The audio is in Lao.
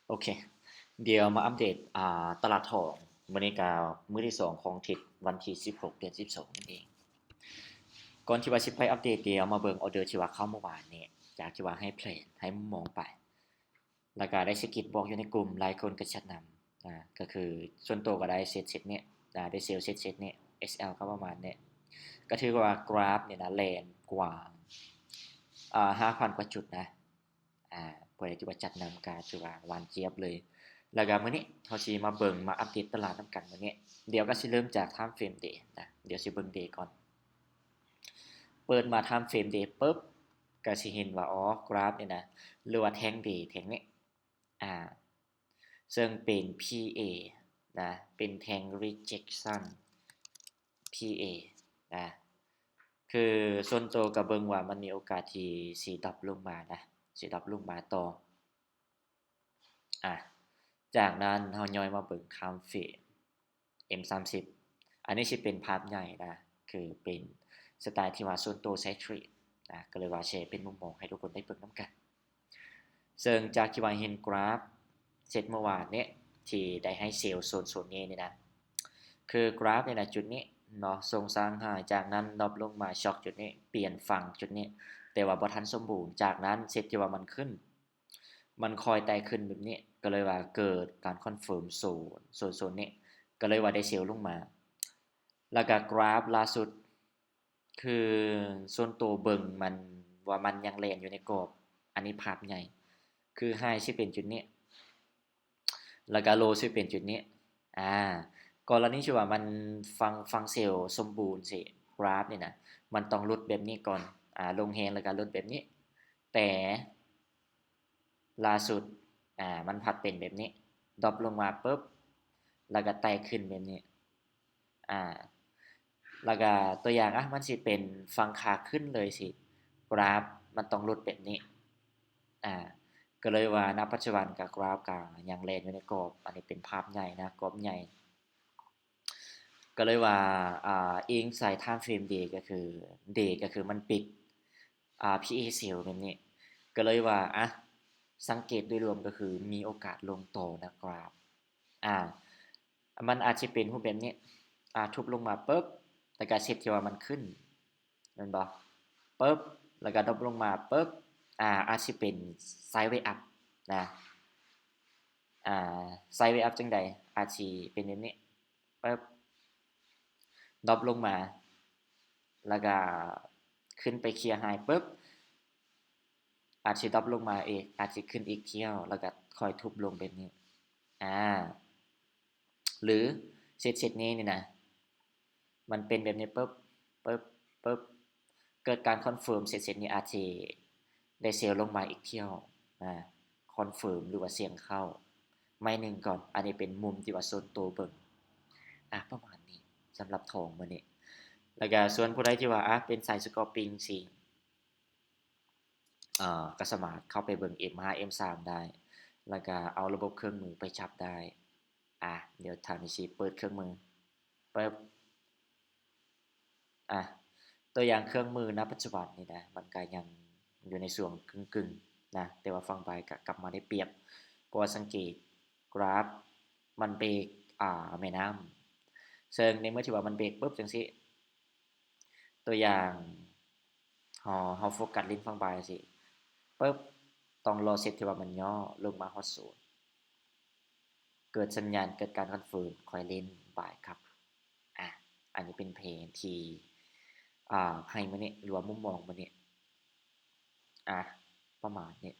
ໂອເຄ ດຽວມາອັບເດດ ອ່າ ຕະຫຼາດທອງ. ມື້ນີ້ກະມື້ທີສອງຂອງທິດ ວັນທີສິບຫົກ ເດືອນສິບສອງນັ້ນເອງ. ກ່ອນທີ່ວ່າຊິໄປອັບເດດ ດຽວມາເບິ່ງອອເດີທີ່ວ່າເຂົ້າມື້ວານນີ້ ຈາກທີ່ວ່າໃຫ້ແພນ ໃຫ້ມຸມມອງໄປ ແລ້ວກະໄດ້ສະກິດບອກຢູ່ໃນກຸ່ມ ຫຼາຍຄົນກະຈັດນຳ ອ່າ ກະຄືສ່ວນໂຕກະໄດ້ເຊັດເຊັດນີ້ ອ່າ ໄດ້ເຊວເຊັດເຊັດນີ້ ເອສແອລ ກະປະມານນີ້ ກະຖືວ່າກຣາຟນີ້ນະ ແລ່ນກວ່າ ອ່າ ຫ້າພັນກວ່າຈຸດນະ. ອ່າ ຜູ້ໃດທີ່ວ່າຈັດນຳກະຖືວ່າຫວານຈຽບເລີຍ. ແລ້ວກະມື້ນີ້ເຮົາຊິມາເບິ່ງ ມາອັບເດດຕະຫຼາດນຳກັນມື້ນີ້. ດຽວກະຊິເລີ່ມຈາກ Time Frame Day ນະ ດຽວຊິເບິ່ງ Day ກ່ອນ. ເປີດມາ Time Frame Day ປຶບ ກະຊິເຫັນວ່າ ອໍ ກຣາຟນີ້ນະ ຫຼືວ່າແທ່ງ Day ແທ່ງນີ້ ອ່າ ເຊິ່ງເປັນ ພີ ເອ ນະ ເປັນແທ່ງ rejection ພີ ເອ ນະ. ຄືສ່ວນໂຕກະເບິ່ງວ່າມັນມີໂອກາດທີ່ຊິດຣອບລົງມານະ ຊິດຣອບລົງມາຕໍ່. ອ່າ ຈາກນັ້ນເຮົາຍ່ອຍມາເບິ່ງ Time Frame ເອັມສາມສິບ ອັນນີ້ຊິເປັນພາບໃຫຍ່ນະ ຄືເປັນສະໄຕທີ່ວ່າສ່ວນໂຕໃຊ້ເທຣດນະ ກະເລີຍວ່າແຊເປັນມຸມມອງໃຫ້ທຸກຄົນໄດ້ເບິ່ງນຳກັນ. ເຊິ່ງຈາກທີ່ວ່າເຫັນກຣາຟເຊັດມື້ວານນີ້ ທີ່ໄດ້ໃຫ້ເຊວໂຊນໆນີ້ນີ້ນະ ຄືກຣາຟນີ້ນະ ຈຸດນີ້ເນາະ ຊົງສ້າງໄຮ ຈາກນັ້ນດຣອບລົງມາ ຊັອກຈຸດນີ້ ປ່ຽນຝັ່ງຈຸດນີ້ ແຕ່ວ່າບໍ່ທັນສົມບູນ. ຈາກນັ້ນເຊັດທີ່ວ່າມັນຂຶ້ນ ມັນຄ່ອຍໄຕ່ຂຶ້ນແບບນີ້ ກະເລີຍວ່າເກີດການຄອນເຟີມໂຊນ ໂຊນໆນີ້ ກະເລີຍວ່າໄດ້ເຊວລົງມາ. ແລ້ວກະກຣາຟລ່າສຸດ ຄືສ່ວນໂຕເບິ່ງມັນວ່າມັນຍັງແລ່ນຢູ່ໃນກອບ ອັນນີ້ພາບໃຫຍ່ ຄືໄຮຊິເປັນຈຸດນີ້ ແລ້ວກະໂລຊິເປັນຈຸດນີ້. ອ່າ ກໍລະນີທີ່ວ່າມັນຝັ່ງ ຝັ່ງເຊວສົມບູນຊິ ກຣາຟນີ້ນະ ມັນຕ້ອງຫຼຸດແບບນີ້ກ່ອນ ອ່າ ລົງແຮງແລ້ວກະຫຼຸດແບບນີ້ ແຕ່ ລ່າສຸດ ອ່າ ມັນພັດເປັນແບບນີ້ ດຣອບລົງມາປຶບ ແລ້ວກະໄຕ່ຂຶ້ນແບບນີ້ ອ່າ ແລ້ວກະຕົວຢ່າງ ອ່າ ມັນຊິເປັນຝັ່ງຂາຂຶ້ນເລີຍຊິ ກຣາຟມັນຕ້ອງຫຼຸດແບບນີ້ ອ່າ ກະເລີຍວ່າ ນະ ປັດຈຸບັນກະກຣາຟກະຍັງແລ່ນຢູ່ໃນກອບ ອັນນີ້ເປັນພາບໃຫຍ່ນະ ກອບໃຫຍ່. ກະເລີຍວ່າ ອ່າ ອີງໃສ່ Time Frame Day ກະຄື Day ກະຄືມັນປິດ ອ່າ ພີ ເອ ເຊວແບບນີ້ ກະເລີຍວ່າ ອ່ະ ສັງເກດໂດຍລວມກະຄືມີໂອກາດລົງຕໍ່ນະກຣາຟ ອ່າ ມັນອາດຊິເປັນຮູບແບບນີ້ ອ່າ ທຸບລົງມາປຶບ ແລ້ວກະເຊັດທີ່ວ່າມັນຂຶ້ນ ແມ່ນບໍ່ ປຶບ ແລ້ວກະດຣອບລົງມາປຶບ ອ່າ ອາດຊິເປັນ sideways up ນະ ອ່າ sideways up ຈັ່ງໃດ ອາດຊິເປັນແບບນີ້ ປຶບ ດຣອບລົງມາ ແລ້ວກະຂຶ້ນໄປເຄຍໄຮປຶບ ອາດຊິດຣອບລົງມາອີກ ອາດຊິຂຶ້ນອີກຖ້ຽວ ແລ້ວກະຄ່ອຍທຸບລົງແບບນີ້ ອ່າ ຫຼືເຊັດເຊັດນີ້ນີ້ນະ ມັນເປັນແບບນີ້ປຶບ ປຶບ ປຶບ ເກີດການຄອນເຟີມ ເຊັດເຊັດນີ້ອາດຊິໄດ້ເຊວລົງມາອີກຖ້ຽວ ອ່າ ຄອນເຟີມ ຫຼືວ່າສ່ຽງເຂົ້າໄມ້ໜຶ່ງກ່ອນ. ອັນນີ້ເປັນມຸມທີ່ວ່າສ່ວນໂຕເບິ່ງ ອ່າ ປະມານນີ້ສຳລັບທອງມື້ນີ້. ແລ້ວກະສ່ວນຜູ້ໃດທີ່ວ່າ ອ່າ ເປັນສາຍສະກອບປິງຊິ ອ່າ ກະສາມາດເຂົ້າໄປເບິ່ງ ເອັມຫ້າ ເອັມສາມ ໄດ້ ແລ້ວກະເອົາລະບົບເຄື່ອງມືໄປຈັບໄດ້. ອ່າ ດຽວທາງນີ້ຊິເປີດເຄື່ອງມື ປຶບ ອ່າ ຕົວຢ່າງເຄື່ອງມືນະ ປັດຈຸບັນນີ້ນະ ມັນກະຍັງຢູ່ໃນຊ່ວງກຶ່ງໆນະ ແຕ່ວ່າຝັ່ງບາຍກະກັບມາໄດ້ປຽບ ເພາະວ່າສັງເກດກຣາຟມັນເບຣກ ອ່າ ແມ່ນ້ຳ ເຊິ່ງໃນເມື່ອທີ່ວ່າມັນເບຣກປຶບຈັ່ງຊີ້ ຕົວຢ່າງ ເຮົາ ເຮົາໂຟກັສຫຼິ້ນຝັ່ງບາຍຈັ່ງຊີ້ ປຶບ ຕ້ອງລໍເຊັດທີ່ວ່າມັນຫຍໍ້ລົງມາຮອດສູນ ເກີດສັນຍານ ເກີດການຄອນເຟີມ ຄ່ອຍຫຼິ້ນບາຍກັບ. ອ່າ ອັນນີ້ເປັນແຜນທີ່ ອ່າ ໃຫ້ມື້ນີ້ ຫຼືວ່າມຸມມອງມື້ນີ້ ອ່າ ປະມານນີ້.